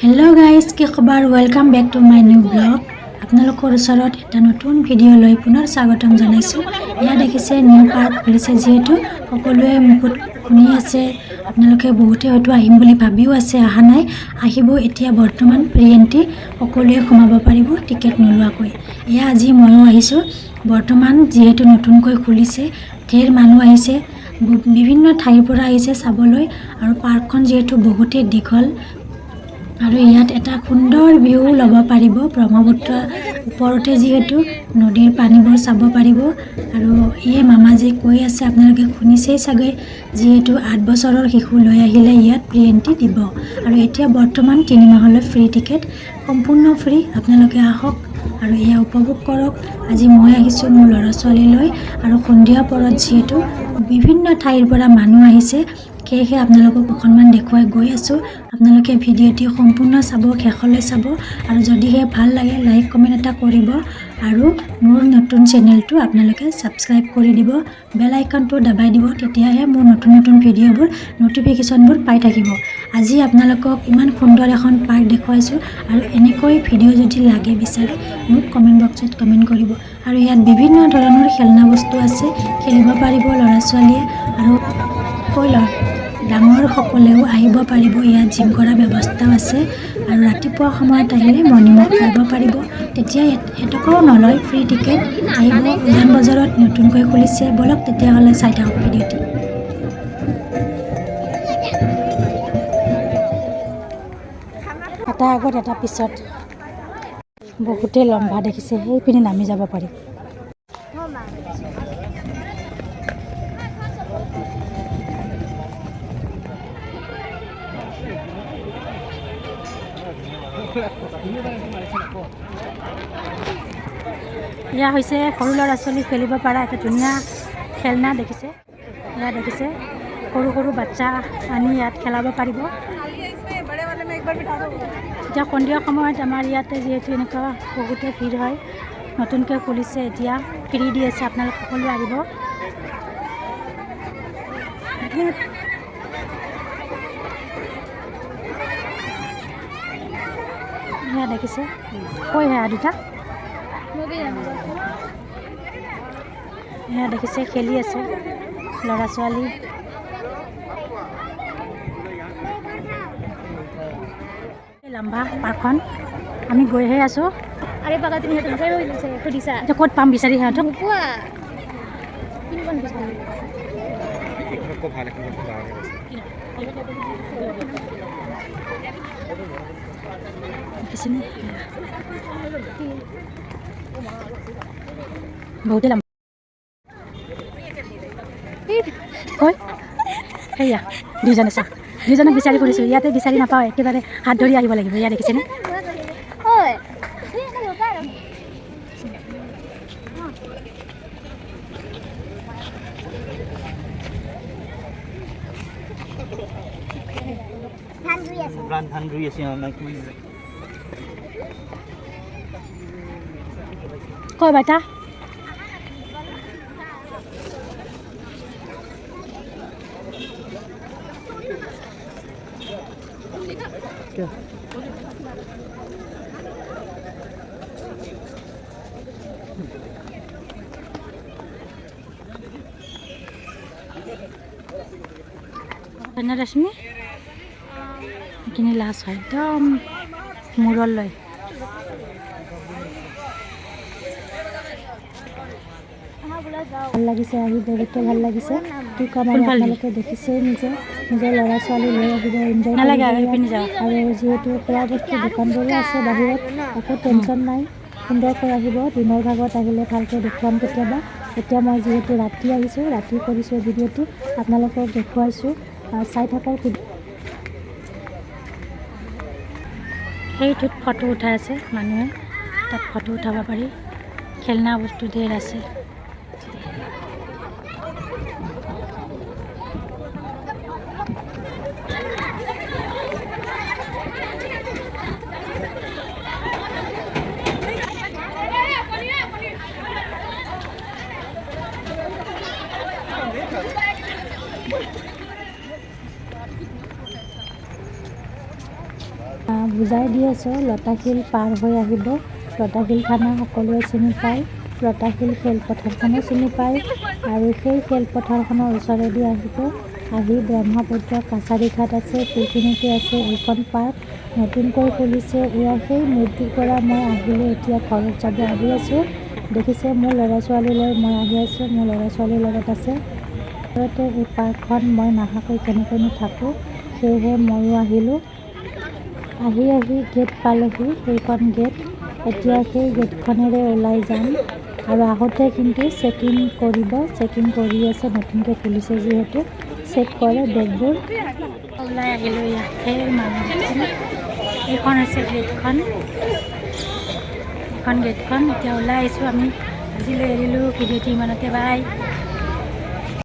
Hello' guys, কি খবৰ? Welcome back to my new vlog. আপোনালোকৰ ওচৰত এটা নতুন ভিডিঅ' লৈ পুনৰ স্বাগতম জনাইছোঁ। এয়া দেখিছে, নিউ পাৰ্ক খুলিছে। যিহেতু সকলোৱে মুখত শুনি আছে, আপোনালোকে বহুতে হয়তো আহিম বুলি ভাবিও আছে, অহা নাই, আহিব। এতিয়া বৰ্তমান ফ্ৰী এণ্ট্ৰি, সকলোৱে সোমাব পাৰিব টিকেট নোলোৱাকৈ। এয়া আজি ময়ো আহিছোঁ। বৰ্তমান যিহেতু নতুনকৈ খুলিছে, ঢেৰ মানুহ আহিছে, বিভিন্ন ঠাইৰ পৰা আহিছে চাবলৈ। আৰু পাৰ্কখন যিহেতু বহুতেই দীঘল আৰু ইয়াত এটা সুন্দৰ ভিউ ল'ব পাৰিব। ব্ৰহ্মপুত্ৰ ওপৰতে যিহেতু, নদীৰ পানীবোৰ চাব পাৰিব। আৰু ইয়ে মামাজী কৈ আছে, আপোনালোকে শুনিছেই চাগৈ, যিহেতু 8 বছৰৰ শিশু লৈ আহিলে ইয়াত ফ্ৰী এণ্ট্ৰি দিব। আৰু এতিয়া বৰ্তমান 3 মাহলৈ ফ্ৰী টিকেট, সম্পূৰ্ণ ফ্ৰী। আপোনালোকে আহক আৰু এয়া উপভোগ কৰক। আজি মই আহিছোঁ মোৰ ল'ৰা ছোৱালীলৈ আৰু সন্ধিয়া পৰত যিহেতু বিভিন্ন ঠাইৰ পৰা মানুহ আহিছে, সেয়েহে আপোনালোকক অকণমান দেখুৱাই গৈ আছোঁ। আপোনালোকে ভিডিঅ'টি সম্পূৰ্ণ চাব, শেষলৈ চাব আৰু যদিহে ভাল লাগে লাইক, কমেণ্ট এটা কৰিব আৰু মোৰ নতুন চেনেলটো আপোনালোকে ছাবস্ক্ৰাইব কৰি দিব, বেল আইকনটো দবাই দিব, তেতিয়াহে মোৰ নতুন নতুন ভিডিঅ'বোৰ ন'টিফিকেশ্যনবোৰ পাই থাকিব। আজি আপোনালোকক ইমান সুন্দৰ এখন পাৰ্ক দেখুৱাইছোঁ আৰু এনেকৈ ভিডিঅ' যদি লাগে, বিচাৰে, মোক কমেণ্ট বক্সত কমেণ্ট কৰিব। আৰু ইয়াত বিভিন্ন ধৰণৰ খেলনা বস্তু আছে, খেলিব পাৰিব ল'ৰা ছোৱালীয়ে আৰু কৈ লওক, ডাঙৰসকলেও আহিব পাৰিব। ইয়াত জিম কৰা ব্যৱস্থাও আছে আৰু ৰাতিপুৱা সময়ত আহিলে মৰ্ণিং ৱাক কৰিব পাৰিব। তেতিয়া এটকাও নলয়, ফ্ৰী টিকেট। আহিব, উজান বজাৰত নতুনকৈ খুলিছে। ব'লক তেতিয়াহ'লে, চাই থাকক ভিডিঅ'টি। এটা আগত, এটা পিছত। বহুতেই লম্বা দেখিছে, সেইপিনে নামি যাব পাৰি। এয়া হৈছে সৰু ল'ৰা ছোৱালী খেলিব পৰা এটা ধুনীয়া খেলনা। দেখিছে, এয়া দেখিছে, সৰু সৰু বাচ্চা আনি ইয়াত খেলাব পাৰিব। এতিয়া সন্ধিয়া সময়ত আমাৰ ইয়াতে যিহেতু এনেকুৱা বহুতে ভিৰ হয়। নতুনকৈ খুলিছে, এতিয়া ফ্ৰী দি আছে, আপোনালোক সকলো আহিব। এয়া দেখিছে, কৈ সেয়া দুটা। এয়া দেখিছে, খেলি আছে ল'ৰা ছোৱালী। লম্বা পাৰ্কখন, আমি গৈহে আছোঁ। আৰে বাবা, তুমি সিহঁতক সুধিছা? এতিয়া ক'ত পাম বিচাৰি সিহঁতক? নোপোৱা। কিনিব নিবিচাৰি। এইখনতকৈ ভাল এখন এখন ডাঙৰকৈ আছে। দেখিছেনে, বহুতে লম্বা। কৈ সেয়া দুইজনে চা, দুইজনক বিচাৰি ফুৰিছোঁ, ইয়াতে বিচাৰি নাপাওঁ, একেবাৰে হাত ধৰি আহিব লাগিব। ইয়াত দেখিছেনে? ঐ। ধান ৰুই আছে। ধান ৰুই আছে। অঁ, নাই। কৈ বাটা। কিয়? ৰশ্মি, এইখিনি লাষ্ট হয়, একদম মূৰলৈ। ভাল লাগিছে আহি, বহুতে ভাল লাগিছে। কি ক'ম আৰু? কোনফালে? আপোনালোকে দেখিছেই নিজে। নিজৰ ল'ৰা ছোৱালী লৈ আহিব, এনজয় নালাগে। কৰিব আৰু ইয়াত। এইপিনে যাওঁ। আৰু যিহেতু খোৱা বস্তু দোকানবোৰো আছে বাহিৰত, একো টেনশ্যন নাই। সুন্দৰকৈ আহিব। দিনৰ ভাগত আহিলে ভালকৈ দেখুৱাম কেতিয়াবা। এতিয়া মই যিহেতু ৰাতি আহিছোঁ, ৰাতি কৰিছোঁ ভিডিঅ'টো, আপোনালোকক দেখুৱাইছোঁ। চাই থাকক। সেইটোত ফটো উঠাই আছে মানুহে, তাত ফটো উঠাব পাৰি। খেলনা বস্তু ধেৰ আছে। বুজাই দি আছোঁ, লতাশিল পাৰ হৈ আহিব। লতাশিল থানা সকলোৱে চিনি পায়, লতাশিল খেলপথাৰখনো চিনি পায় আৰু সেই খেলপথাৰখনৰ ওচৰেদি আহিব। আহি ব্ৰহ্মপুত্ৰ কাছাৰী ঘাট আছে, সেইখিনিতে আছে এইখন পাৰ্ক, নতুনকৈ খুলিছে। এয়া সেই মূৰ্তিৰ পৰা মই আহিলোঁ, এতিয়া ঘৰত যাব আহি আছোঁ। দেখিছে, মোৰ ল'ৰা ছোৱালীলৈ মই আহি আছোঁ, মোৰ ল'ৰা ছোৱালীৰ লগত আছে। ঘৰতে এই পাৰ্কখন মই নাহাকৈ কেনেকৈনো থাকোঁ, সেয়েহে ময়ো আহিলোঁ। আহি আহি গেট পালোহি, সেইখন গেট। এতিয়া সেই গেটখনেৰে ওলাই যাম আৰু আহোঁতে কিন্তু চেকিং কৰিব, চেকিং কৰি আছে, নতুনকৈ খুলিছে যিহেতু চেক কৰে বেগবোৰ। ওলাই আহিলোঁ ইয়াত মানুহ দেখিছেনে? এইখন হৈছে গেটখন, এইখন গেটখন। এতিয়া ওলাই আহিছোঁ আমি। আজিলৈ এৰিলোঁ ভিডিঅ'টো ইমানতে, বাই।